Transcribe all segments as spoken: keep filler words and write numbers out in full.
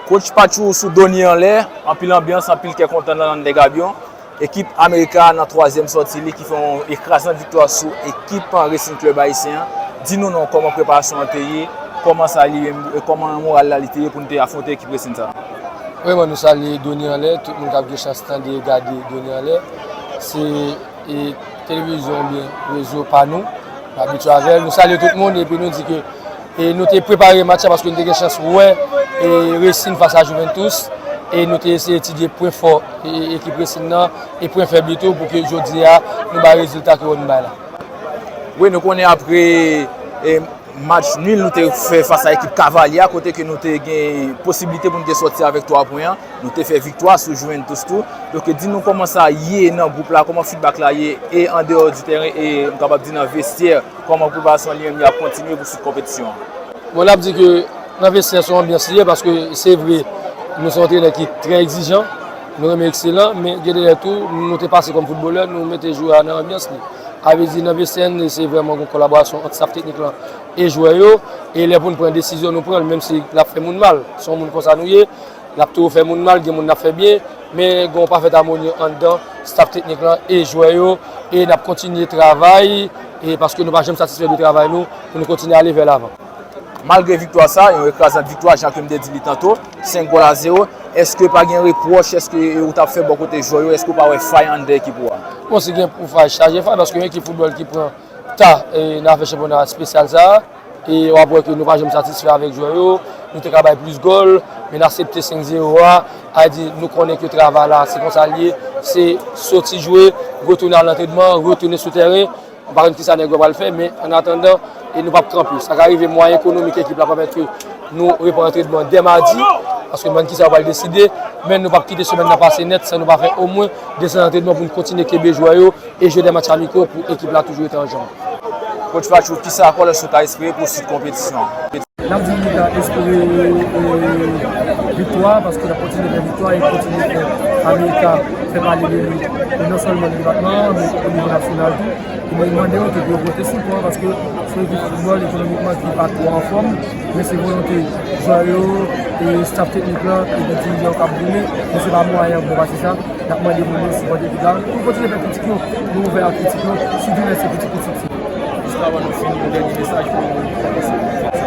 Coach Patchou sou do ni anlè, anpil anbyans, anpil kè kontan nan Lande Gabyon. Ekip Amerika nan twazyèm sòti li ki fè yon ekrazan viktwa sou ekip Racing Club Ayisyen an. Di nou non, kòman preparasyon an te ye, kòman sa li menm, e kòman moral la li te ye pou nou te afwonte ekip Racing sa a? Vrèman, nou salye do ni anlè, tout moun k ap gen chans tande, gade do ni anlè. Se e televizyon oubyen rezo pa nou. Nou abitye avè l. Nou salye tout moun epi nou di ke e nou te prepare match la paske nou te gen chans wè e Racing fas a Juventus e nou te eseye etidye pwen fò e ekip Racing nan e pwen fèb li tou pou ke jodi a nou bay rezilta ke nou bay la. Wi, nou konnen apre e match nil nou te fè fas a ekip Kavalye a, kote ke nou te gen posiblite pou nou te sòti avèk twa pwen an. Nou te fè viktwa sou Juventus tou. Donk, di nou kòman sa ye nan gwoup la, kòman feedback la ye, e andeyò di tèren, e m kapab di nan vestyè, kòman preparasyon li menm li ap kontinye pou swit konpetisyon an. Bon, n ap di ke nan vestyè se yon anbyans li ye, paske se vre, nou se yon antrenè ki trè egzijan, nou renmen ekselan, men gen de lè tou, nou te pase kòm foutbolè, nou mete jwè a nan anbyans li. A vle di, nan vestyè, se vrèman yon kolaborasyon ant staff teknik lan e jwè yo, e lè pou n pran desizyon, nou pran l, menm si l ap fè moun mal. Se yon moun konsa nou ye, l ap toujou fè moun mal, gen moun n ap fè byen, men gen yon pafèt amoni anndan staff teknik lan e jwè yo, e n ap kontinye travay, e paske nou pa janm satisfè de travay nou, pou nou kontinye ale vè lavan. Malgre viktwa sa, yon ekrazant viktwa, jan ke m te di li tanto, senk gòl a zewo, èske pa gen repwòch, èske ou t ap fè bò kote jwè yo, èske ou pa wè fay anndan ekip ou a? Bon, si gen pou fay, chaje fay, paske yon ekip foutbòl ki pran ta, e, nan afè chanpyona espesyal sa a, e w ap wè ke nou pa janm satisfè avèk jwè yo, nou te ka bay plis gòl, men n aksepte senk zewo a, a di nou konnen ke travay la, se konsa l ye, se soti jwe, retounen al antrenman, retounen sou tèren, m pa konn kisa nèg yo pral fè, men an atandan, e nou p ap kanpe. Sa ka rive mwayen ekonomik ekip la pèmèt ke nou reprann antrenman dè madi, paske m pa konn kisa yo pral deside, men nou p ap kite semèn nan pase nèt san nou pa fè omwen de sèt antrenman pou n kontinye kenbe jwè yo, e jwe de match amiko pou ekip la toujou rete an janm. Coach Patchou, kisa Colors ou ta espere pou swit konpetisyon an? N ap di nou ta espere, e, viktwa, paske n ap kontinye fè viktwa e kontinye fè Amerika fè pale de li, e non sèlman nan depatman an, men o nivo nasyonal tou. E mwen mande yo tou pou yo pote sipò, paske se yon ekip foutbòl ekonomikman ki pa twò anfòm, men se volonte jwè yo e staff teknik lan epi dirijan yo k ap boule, men se pa mwayen an pou pase sa. N ap mande moun yo sipòte ekip la. Pou kontinye fè kritik yo, nou ouvè a kritik yo, sitou lè se kritik konstriktif. Jis avan nou fini, yon dènye mesaj pou, pou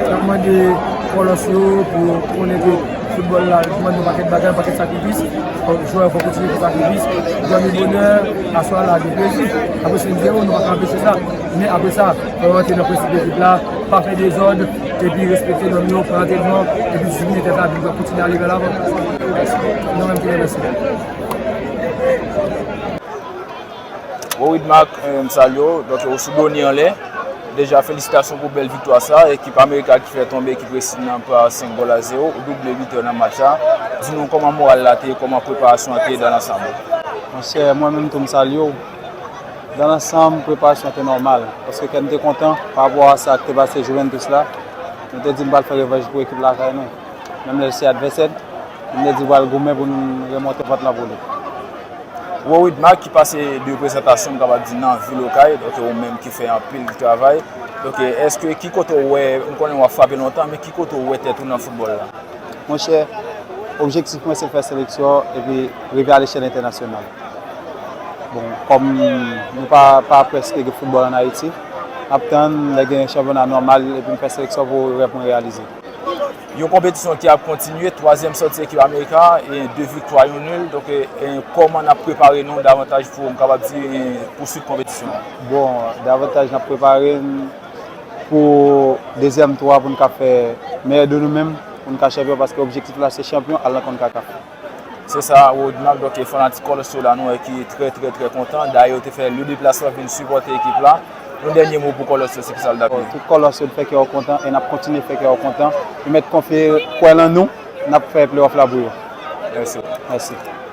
N ap mande Colors yo pou konnen ke foutbòl la mande yon pakèt bagay, yon pakèt sakrifis. Donk, jwè yo fò kontinye fè sakrifis. Dòmi bonè, aswè a la gen plezi. Apre senk zewo, nou pa ka anpeche sa. Men apre sa, fò yo rantre nan prensip ekip la, pa fè dezòd, epi respekte nòm yo, pran antrenman, epi disiplinen tèt la, epi nou kontinye ale vè lavan. Non, men m te remèsye. Worid Marc, eh, m salye w. Donk, ou sou do ni anlè. Deja, felisitasyon pou bèl viktwa sa. Ekip Amerika ki fè tonbe ekip Racing nan pa senk gòl a zewo. Ou double bitè nan match la. Di nou kòman moral la te ye, kòman preparasyon an te ye dan lansanm. Monchè, mwen menm tou, m salye w. Dan lansanm, preparasyon an te nòmal. Paske kè n te kontan pa rapò a sa k te pase Juventus la. Nou te di n pral fè revanj pou ekip lakay nou. Menm lè l se advèsè n, nou te di n pral goumen pou n remonte pant lan pou li. Worid Marc ki pase de prezantasyon, m kapab di, nan vil Okay, donk ou menm ki fè anpil travay. Donk, èske ki kote w wè, m konnen w ap frape lontan, men ki kote w wè tèt ou nan foutbòl la? Monchè, objektif mwen se fè seleksyon epi rive a lechèl entènasyonal. Bon, kòm nou pa, pa prèske gen foutbòl ann Ayiti, n ap tann lè gen chanpyona nòmal epi m fè seleksyon pou rèv mwen reyalize. Yon konpetisyon ki ap kontinye, twazyèm sòti ekip Amerika, e de viktwa, yon nil. Donk, e, e kòman n ap prepare nou davantaj pou, m kapab di, e, pou swit konpetisyon an? Bon, davantaj n ap prepare n pou dezyèm tou a pou n ka fè meyè de nou menm, pou n ka chanpyon, paske objektif la se chanpyon, al nan Concacaf. Se sa, Rodnal, donk, e fanatik Colors yo la, nou wè ki trè, trè, trè kontan. Dayè, yo te fè le deplasman vin sipòte ekip la. Yon dènye mo pou Colors yo, se kisa l t ap ye? Tout Colors yo fè kè yo kontan e n ap kontinye fè kè yo kontan. Yo mèt konfye kwè nan nou, n ap fè playoff la pou yo. Mèsi. Mèsi.